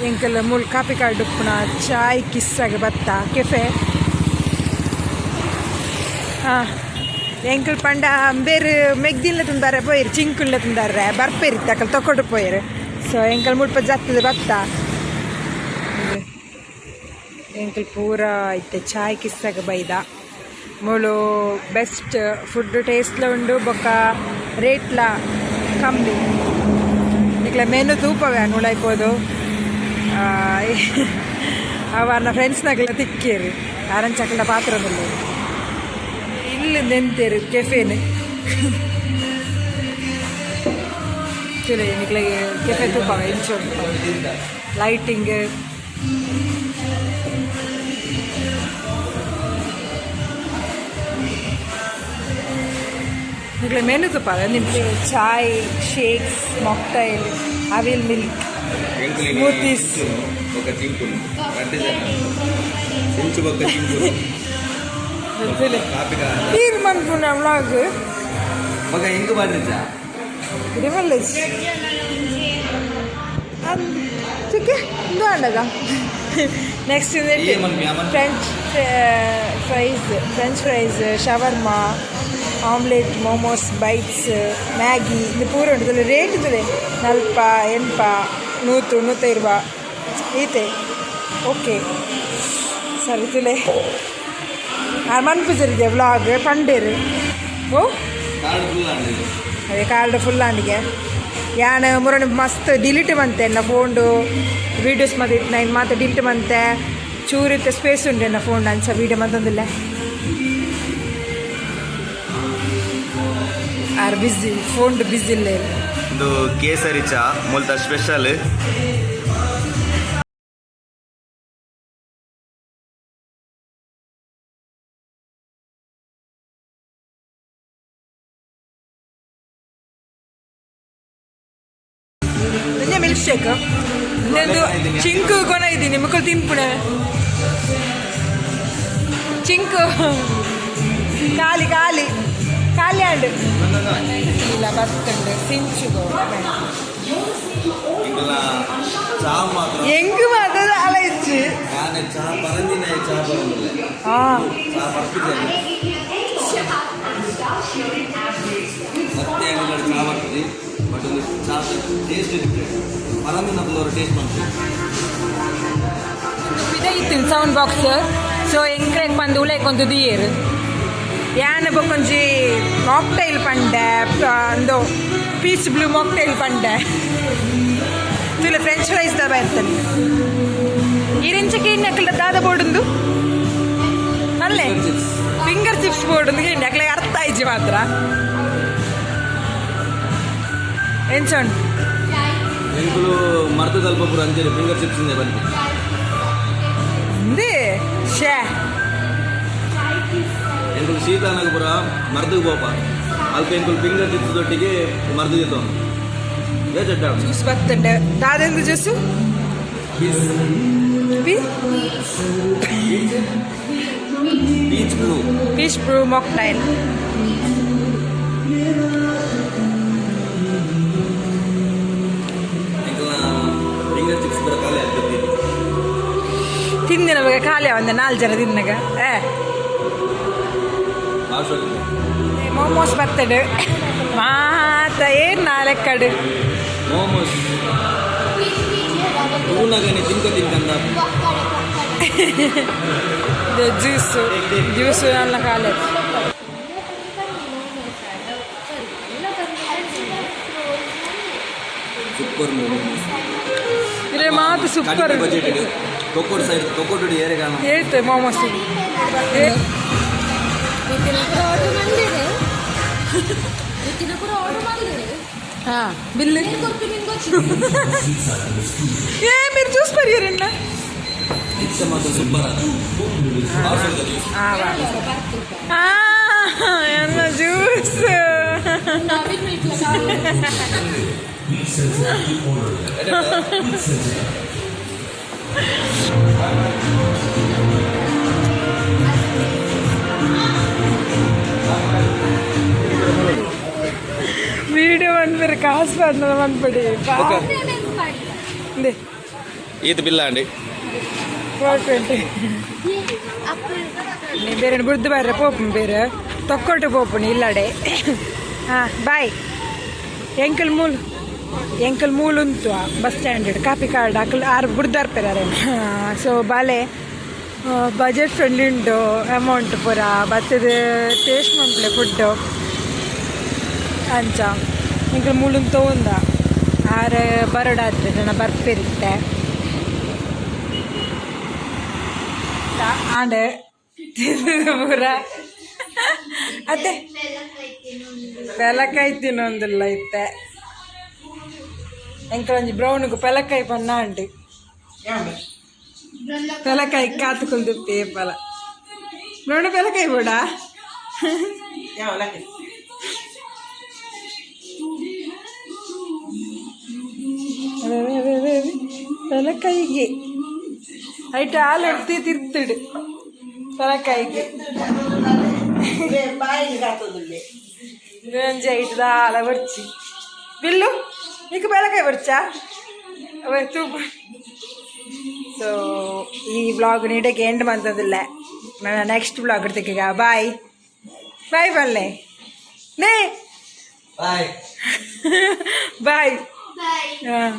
ಎಂಕಲ್ ಮೂಲು ಕಾಪಿಕಾಡ್ ಉಪ್ಪುನ ಚಾಯ್ ಕಿಸ್ಸಾಗ ಬತ್ತ ಕೆಫೆ. ಹಾಂ, ಎಂಕಲ್ ಪಂಡ ಬೇರು ಮೆಗ್ದಿನ್ಲ ತಿಂದಾರೆ ಪೋಯಿರು, ಚಿಂಕುಲ್ಲ ತಿಂದಾರೆ ಬರ್ಪೇರಿ ಅಕಲ್ ತಕೊಂಡು ಪೋಯೆರ್. ಸೊ ಎಂಕಲ್ ಮುಲ್ಪ ಜತ್ತದ ಬತ್ತ. ಎಂಕಲ್ ಪೂರ ಇತ್ತೆ ಚಾಯ್ ಕಿಸ್ಸಾಗ ಬೈದ. ಮೂಲು ಬೆಸ್ಟ್ ಫುಡ್ ಟೇಸ್ಟ್ಲ ಉಂಡು, ಬೊಕ್ಕ ರೇಟ್ಲ ಕಮ್ಮಿ. ನಿಕ್ಲೆ ಮೆನು ತೂಪವೆ ಉಳಾಯ್ಬೋದು. ಅವನ ಫ್ರೆಂಡ್ಸ್ನಕ್ಲೆ ತಿಕ್ಕೇರು ಆರಂಚಕ್ಲ ಪಾತ್ರ. ಇಲ್ಲಿ ನೆಂತೇರು ಕೆಫೆನ್ ಚಲೋ. ನಿಕ್ಲೆ ಕೆಫೆ ತೂಪವೆ, ಇಂಚ ಉಂಟು ಲೈಟಿಂಗ್. ನಿಕ್ಲೆ ಮೆನು ತೂಪವೆ ನಿಮಿಷ. Chai, shakes, mocktail, avil milk, smoothies. ಬೊಕ್ಕ ಚಿಂಕುಲು ರಡ್ಡ್ ಜನ, ಚಿಂಚು ಬೊಕ್ಕ ಚಿಂಕುಲು ಕಾಪಿ. ನೀರು ಮನ್ಪುನ ವ್ಲಾಗ್. ಮಗ ಎಂಕ್ ಬಂದಿದ್ದ. ರಿವಲ್ಲೇಜ್ ಚಿಕ್ಕೆ ಇಂದು ಅಂಡಗ ನೆಕ್ಸ್ಟ್. ಏ ಮನ್ಪಿ, ಆ ಮನ್ಪಿ. French fries, shawarma, omelette, momos, bites, Maggi, ಇದು ಪೂರ ಉಂಟು. ರೇಟ್ ಇರ್ತದೆ ನಲ್ಪ, ಎನ್ಪ, 100, 120 ಈತೆ. ಓಕೆ, ಸರಿ. ತುಲೆ ಮನ್ಪುಜರಿಗೆ ವ್ಲಾಗ್ ಪಂಡೇರು. ಓ. ಕಾರ್ಡ್ ಫುಲ್ ಆಂಡ್. ಅದೇ ಕಾರ್ಡ್ ಫುಲ್ ಆಂಡಿಗೆ. ಯಾನ್ ಮುರಣಿ ಮಸ್ತ್ ಡಿಲೀಟ್ ಮಂತೆ ಎನ್ನ ಫೋನ್ಡು ವೀಡಿಯೋಸ್ ಮತ್ತೆ ಇತ್ತು ನೈನ್ ಮಾತ ಡಿಲೀಟ್ ಮಂತೆ. ಚೂರು ಇತ್ತೆ ಸ್ಪೇಸ್ ಉಂಟು ಎನ್ನ ಫೋನ್, ಅಂಚ ವೀಡಿಯೋ ಮಂತೊಂದಿಲ್ಲ. ಆರ್ ಬಿಸಿ, ಫೋನ್ ಬಿಸಿ ಇಲ್ಲ. ಇದು ಕೇಸರಿ ಚಾ, ಮುಲ್ತ ಸ್ಪೆಷಲ್. ಒಂಜೆ ಮಿಲ್ಕ್ ಶೇಕ್. ಇನ್ನೊಂದು ಚಿಂಕು ಕೊನ ಇದ್ದೀನಿ ಮಕ್ಕಳು ತಿನ್ಪುಣೆ. ಚಿಂಕು ಖಾಲಿ ಖಾಲಿ ಖಾಲಿ ಆಂಡ್ ಇಲ್ಲ ಬರ್ತುಂಡು ಸಿಂಚುಗೋ. ಎಂಕಲ್ನ ಚಾ ಮಾತ್ರ. ಎಂಗ್ ಮಾತ್ರ ಅಲ ಇಚ್ಚಿ. ಯಾನೆ ಚಾ ಪರಂದಿನ, ಚಾ ಪರಂದಿಲ್ಲ. ಚಾ ಬರ್ತಿದ್ದೇನೆ ಮತ್ತೆ ಅಂಗಡಿ ಚಾ ಬರ್ತದೆ, ಬಟ್ ಒಂದು ಚಾ ಟೇಸ್ಟ್ ಡಿಫ್ರೆಂಟ್. ಪರಂದಿನ ಟೇಸ್ಟ್ ಮಾಡ್ತೀವಿ. ಇತ್ತು ಸೌಂಡ್ ಬಾಕ್ಸ್. ಸೊ ಎಂಕ್ರೆಗ್ ಬಂದು ಉಳೈಕೊಂದು ದಿಯೇರು. ಯಾನ ಬೊಕೊಂಜಿ ಮಾಕ್ಟೈಲ್ ಪಂಡೆ, ಅಂದು ಪೀಚ್ ಬ್ಲೂ ಮಾಕ್ಟೈಲ್ ಪಂಡೆ. ತುಲೆ ಫ್ರೆಂಚ್ ಫ್ರೈಸ್ ದಬ ಇರ್ತದೆ. ಇರಿಂಚ ಕೇಂದ್ರ ಅಕ್ಕಲ ದಾದ ಬೋರ್ಡುಂದು ಅಲ್ಲೇ. ಚಿಪ್ಸ್. ಫಿಂಗರ್ ಚಿಪ್ಸ್ ಬೋರ್ಡ್ ಕೇಂದ್ರ ಅಕ್ಲೆ ಅರ್ಥ ಆಯ್ಜಿ ಮಾತ್ರ. ಎಂಚ ಉಂಟು? ಎಂಕುಲು ಮರ್ದು ತಲ್ಪ ಪೂರ ಅಂಚನೆ ಫಿಂಗರ್ ಚಿಪ್ಸ್ ಇಂದ ಬಂದಿ. ಇಂದೇ ಶೇ. ಎಂಕುಲು ಶೀತಾನಗ ಪೂರ ಮರ್ದಿಗೆ ಪೋಪ. ಅಲ್ಪ ಎಂಕುಲು ಫಿಂಗರ್ ಚಿಪ್ಸ್ ದೊಟ್ಟಿಗೆ ಮರ್ದು ಜೊತೆ ಏ. ಜ್ಯೂಸ್ ಬತ್ತಂಡೆ. ದಾದೆಂದು juice? Piece. P peach blue. Peach blue mocktail. ಎಂಕಲ್ನ ಫಿಂಗರ್ ಚಿಪ್ಸ್ ಪೂರ ಖಾಲಿ ಆಗ್ತದೆ. ತಿಂದಿನ ಬಗ್ಗೆ ಖಾಲಿ ಒಂದು ನಾಲ್ಕು ಜನ ತಿನ್ನಗ ಏ. ಮೋಮೋಸ್ ಬರ್ತಡೆ ಮಾತ ಏನ್ ನಾಲ್ಕಡು. ಮೋಮೋಸ್ ತೂನಗನೆ ತಿನ್ಕ ತಿನ್ಕಂದ. ಜ್ಯೂಸು ಜ್ಯೂಸು ನನ್ನ ಖಾಲಿ. ಸೂಪರ್ ಮೋಮೋಸ್. ಇದ್ರೆ ಮಾತು ಸೂಪರ್. ಬಜೆಟ್ ತೊಕ್ಕೋಡು ಸೈಡ್, ತೊಕ್ಕೋಟು ಏರೆ ಕಾಣ. ಹೇಳ್ತೆ ಮೋಮೋಸ್. ವಿತಿನ ಪೂರ ಆರ್ಡರ್ ಮಾಡಿದೆ, ವಿತಿನ ಪೂರ ಆರ್ಡರ್ ಮಾಡಿದೆ. ಹಾಂ, ಬಿಲ್. ಕೊರ್ಪಿ ನಿನ್ಗೆ. ಏ, మీరు ಜ್ಯೂಸ್ ಪರಿಯರಣ್ಣ. ಇತ್ತ ಮಾತ್ರ ಸೂಪರ್. ಎನ್ನ ಜ್ಯೂಸ್. ನವೀನ್ ಮಿಲ್ಕ್. ವಿಡಿಯೋ ಮನ್ಪೇರು, ಕಾಸು ಬಂದ ಮನ್ಪಡಿ. ಇಂದೆ. ಈತ್ ಬಿಲ್ಲಾಂಡಿ. 420. ನೀ ಬೇರೆ ಬುಡ್ದು ಬರ್ರೆ ಪೋಪು, ಬೇರೆ ತೊಕ್ಕೊಟ್ಟು ಪೋಪುನಿ ಇಲ್ಲಡೆ. ಹಾಂ, ಬಾಯ್. ಎಂಕಲ್ ಮೂಲು, ಎಂಕಲ್ ಮೂಲು ಉಂತು ಬಸ್ ಸ್ಟ್ಯಾಂಡ್ ಕಾಪಿಕಾಡ್. ಅಕಲ್ ಆರು ಬುಡ್ದಾರ್ಪೆರ್. ಸೊ ಬಾಲೆ, ಬಜೆಟ್ ಫ್ರೆಂಡ್ಲಿ ಉಂಡು, ಅಮೌಂಟ್ ಪೂರ ಬತ್ತದ, ಟೇಸ್ಟ್ ಮನ್ಪುಲೆ ಫುಡ್ಡು. ಅಂಚ ಎಂಕಲ್ ಮೂಲುನ್ ತೋಂದ ಆರು ಬರೋಡಾದ್ರೆ ಜನ ಬರ್ಪಿರುತ್ತೆ. ಆಂಡ್ ಪೂರ ಅತ್ತೆ ಪೆಲಕಾಯಿ ತಿನ್ನೊಂದಿಲ್ಲ ಇತ್ತೆ. ಎಂಕಲೊಂಜಿ ಬ್ರೌನ್ಗ್ ಪೆಲಕಾಯಿ ಪನ್ನ ಅಂಡು ಪೆಲಕಾಯಿ ಕಾತುಕೊಲ್ದು ಪೇಪಲ. ಬ್ರೌನ್ ಪೆಲಕಾಯಿ ಬೋಡ. ಪೆಲಕಾಯಿಗೆ ಐಟ್ ಹಾಲು ಎಡ್ತಿ ತಿರ್ತಿಡು ಪೆಲಕಾಯಿಗೆ. ಒಂಜಿ ಐಟ್ ದಾಲ ಬರ್ಚಿ. ಬಿಲ್ಲು, ನಿಕ್ ಪೆಲಕಾಯಿ ಬರ್ಚಾ? ಅವೇ ತೂಪ. ಸೊ ಈ ವ್ಲಾಗ್ ನೀಟಾಗಿ ಎಂಡ್ ಬಂತದಿಲ್ಲ. ನಾನು ನೆಕ್ಸ್ಟ್ ವ್ಲಾಗ್ ಇಡ್ತೀಗ. ಬಾಯ್ ಬಾಯ್ ಬಲ್ಲೆ ನೇ. ಬಾಯ್. ಬಾಯ್. ಬಾಯ್. ಹಾಂ.